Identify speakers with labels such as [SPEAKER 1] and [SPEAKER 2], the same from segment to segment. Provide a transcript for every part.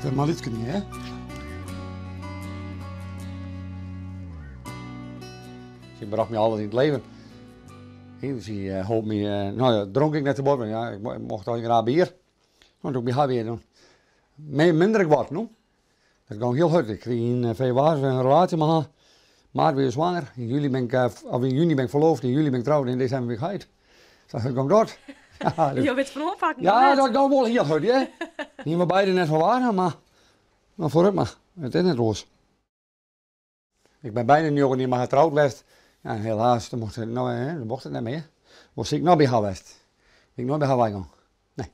[SPEAKER 1] It mar lytske niet, hè? Sy brocht my alles yn it leven. Sy holp my, no ja, dronk ik net sa bot, want ja, ik mocht altyd graach bier. No, doe't ik by har wie, dan minder ik wat, no. Dat gong hiel hurd. Ik krige yn febrewaris in relaasje mei har. Maart wie ik swanger. Yn july ben ik, of yn juny ben ik ferloofd, yn july ben ik troud en yn desimber bin ik heit. Sa hurd gong dat.
[SPEAKER 2] Jo wit fan oanpakken.
[SPEAKER 1] Ja, dat gong wol hiel hurd, hear. Hiene we beide net ferwachte, mar no foarút mar. It is net oars. Ik ben bijna njoggen jier mei har troud west. Ja, helaas, toen mocht it, no, hè, mocht it net mear. Wol ik noch by har west. Ik noch by har weigong. Nee.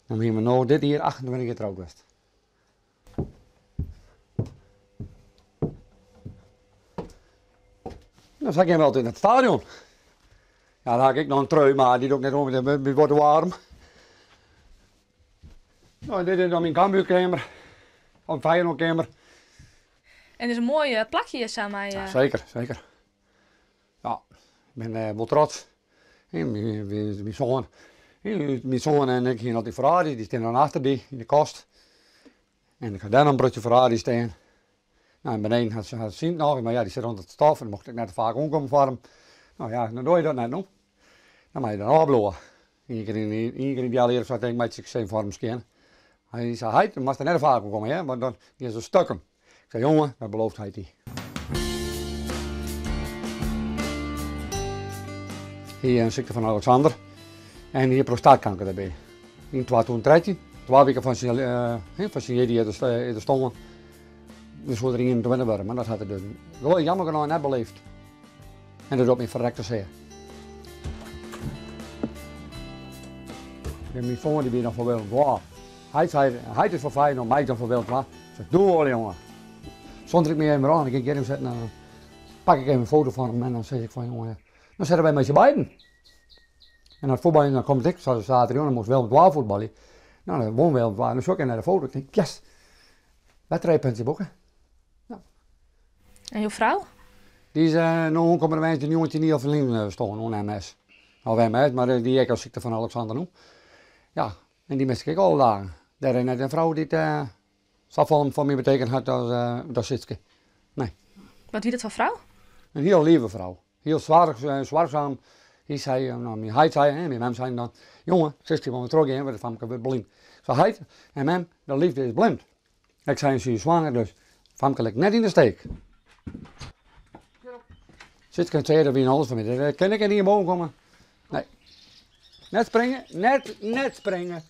[SPEAKER 1] Dan wiene we no dit jier 28 jier troud west. No, sa gean we altyd nei it stadion. Ja, dan ha ik ek noch in trui, mar dy doch ik net oan, want it wurdt waarm. No, dit is dan myn Cambuurkeamer, of Feyenoordkeamer.
[SPEAKER 2] En is in moai plakje hjir sa mei.
[SPEAKER 1] Ja, seker, seker. Ja, ik bin wol trots. Myn soan, myn soan en ik hiene altyd Ferrari, dy stean dan achter dy yn de kast. En ik ha dêr noch in protte Ferrari stean. No, en beneden hat hat Sint noch, mar ja, dy sit ûnder it stof en mocht ik net te faak oankomme foar him. No ja, dan doar je dat net no. Dan moat je dan ôfbliuwe. Ien kear yn ien kear yn it healjier of sa tink ik meitsje ik se foar him skjin. Hy sei, heit, do moatst der net te faak oankomme hear, want dan gean se stukken. Ik sei, jonge, dat belooft heit dy. Hy hie in sykte fan Alexander en hie prostaatkanker derby. Yn 2013, twa wiken fan syn, fan syn jierdei is er stoarn. Dus soe er 21 wurde, mar dat hat er dus jammer genôch net beleefd. En dat docht my ferrekte sear. Myn soan dy wie noch foar Willem II. Heit sei, heit is foar Feyenoord, mar ik dan foar Willem II. Ik sei, doe wol jonge. Soms ik my even oan, ik gean hjir even sitten, dan pak ik even in foto fan him en dan sis ik fan jonge, dan sitte wy mei syn beiden. En dan fuotbaljen, dan komt ik, sa saterdeitejûn, dan moast Willem II fuotbalje. No, dan wûn Willem II. En dan sjoch ik nei de foto, ik tink, yes, wer trije puntsjes boeken. Ja.
[SPEAKER 2] En jo frou?
[SPEAKER 1] Dy is no oankommende woansdei 19 jier ferlyn stoarn oan MS. Of MS, mar dy ek al sykte fan Alexander no. Ja, en dy mis ik ek alle dagen. Der is net in frou dy't safolle foar my betekend hat as Sietske. Nee.
[SPEAKER 2] Wat wie dat foar frou?
[SPEAKER 1] In hiel leave frou. Hiel soarchsum. Hy sei, no, myn heit sei en myn mem seinen dan, jonge, Sietske wol trochgean, want it famke wurdt blyn. Ik sei, heit en mem, de liefde is blind. Ik sei, sy is swanger, dus famke lit ik net yn de steek. Sietske en Tsead, dat wiene alles foar my. Dêr kin ik net ien boven komme. Nee. Net springe, net, net springe.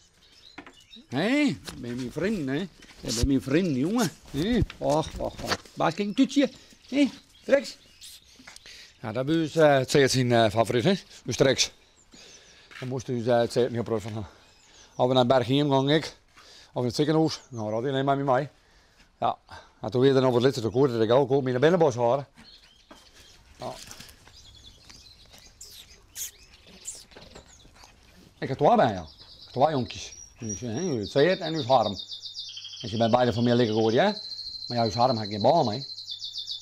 [SPEAKER 1] Hé, ben myn freonen, hè. Dat binne myn freonen, jonge. Hé, och, och, och. Baas, kin ik in tútsje? Hé, Trix? Ja, dat wie ús Tsead syn favoryt, hè. Ús Trix. Dêr moast ús Tsead in hiel protte fan ha. Of we nei Berchhiem gongen ek, of yn it sikehûs, dan gie er altyd mei my mei. Ja, en toen wie er noch wat lytser, toen koe er it ek al, koe ik my yn de binnenbos hâlde. Ja. Ik ha twa bern, ja. Twa jonkjes. Ús Tsead en ús Harm. En se binne beide foar my like goed, hear. Mar ja, ús Harm ha ik gjin bân mei.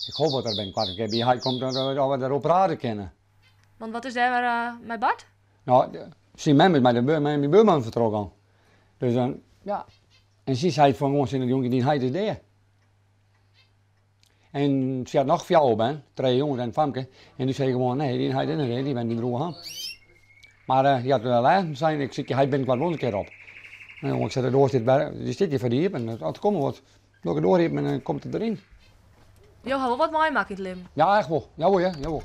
[SPEAKER 1] Ik hoop dat er binnenkoart in kear by heit komt dat we deroer prate kinne.
[SPEAKER 2] Want wat is dêr mei bard?
[SPEAKER 1] No, syn mem is mei de mei myn buorman fertrokken gong. Dus dan, ja. En sy seit fan gewoan tsjin it jonkje, dyn heit is dea. En sy hat noch fjouwer bern, trije jonges en in famke. En dy sei gewoan, nee, dyn heit is net dea, dy wennet yn Droegeham. Mar hy hat lêsten sein, ik sykje heit binnenkoart wol in kear op. No jonge, ik set de doar stiet by, dy stiet hjir foar dy iepen. As er komme wol, doch ik de doar iepen en dan komt er deryn.
[SPEAKER 2] Jo ha wol wat meimakke yn it libben?
[SPEAKER 1] Ja, echt wol. Jawol hear, jawol.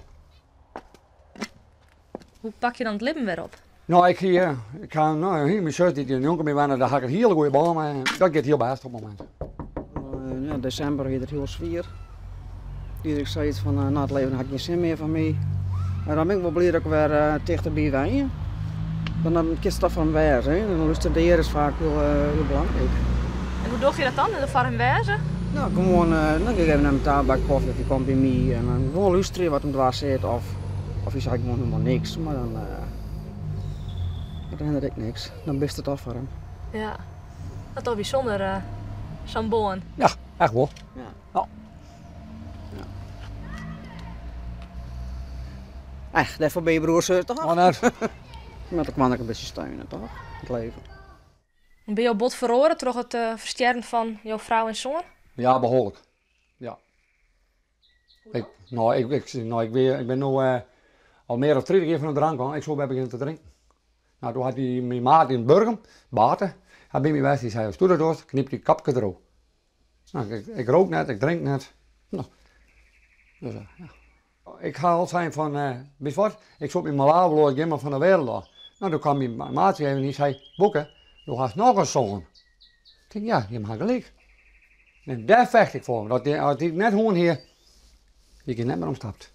[SPEAKER 2] Hoe pak je dan it libben wer op?
[SPEAKER 1] No, ik hie, ik ha, no, myn sus dy't njonken my wennet, dêr ha ik in hiele goede bân mei. Dat giet hiel bêst op it momint.
[SPEAKER 3] Ja, desimber wie it hiel swier. Hie ik sayts fan, no, it leven hat gjin sin mear foar my. Mar dan bin ik wol bliid dat ik wer tichterby wenje. Want dan kinst toch foar him wêze. Hè? En lústerjend ear is faak hiel, hiel belangryk.
[SPEAKER 2] En hoe doch je dat dan, der foar him wêze?
[SPEAKER 3] No, gewoan, dan gean ik even nei him ta, bak kofje of hy komt by my. En dan gewoan lústerje wat him dwers sit of, of hy seit gewoan hielendal niks. Mar dan, dan hinderet ek niks. Dan bist der toch foar him.
[SPEAKER 2] Ja, dat is toch bysûnder, sa'n bân.
[SPEAKER 1] Ja, echt wol.
[SPEAKER 3] Ja.
[SPEAKER 1] Ja.
[SPEAKER 3] Ja. Echt, dêrfoar bin je broer, sus, toch?
[SPEAKER 1] Oh, net.
[SPEAKER 3] Mar dan kwam ik in bytsje steune, toch? It leven.
[SPEAKER 2] Binne jo bot feroare troch it ferstjerren fan jo frou en soan?
[SPEAKER 1] Ja, behoarlik. Ja. Ik, no, ik, ik, no, ik, wie, ik bin no al mear as 30 jier fan de drank ôf. Ik soe wer begjinne te drinken. No, doe hat dy, myn maat yn Burgum, Bate, hat by my west, dy sei, asto dat dochst, knyp dy kapke derôf. No, ik, ik rook net, ik drink net. No, dus, ja. Ik ha al sein fan, witst wat, ik soe myn malaar wol gean mar fan de wereld ôf. No, doe kaam myn maat even en dy sei, Boeke, do hast noch in soan. Ik tink, ja, jim ha gelyk. En dêr fecht ik foar, want as dy it net hân hie, hie ik hjir net mear omstapt.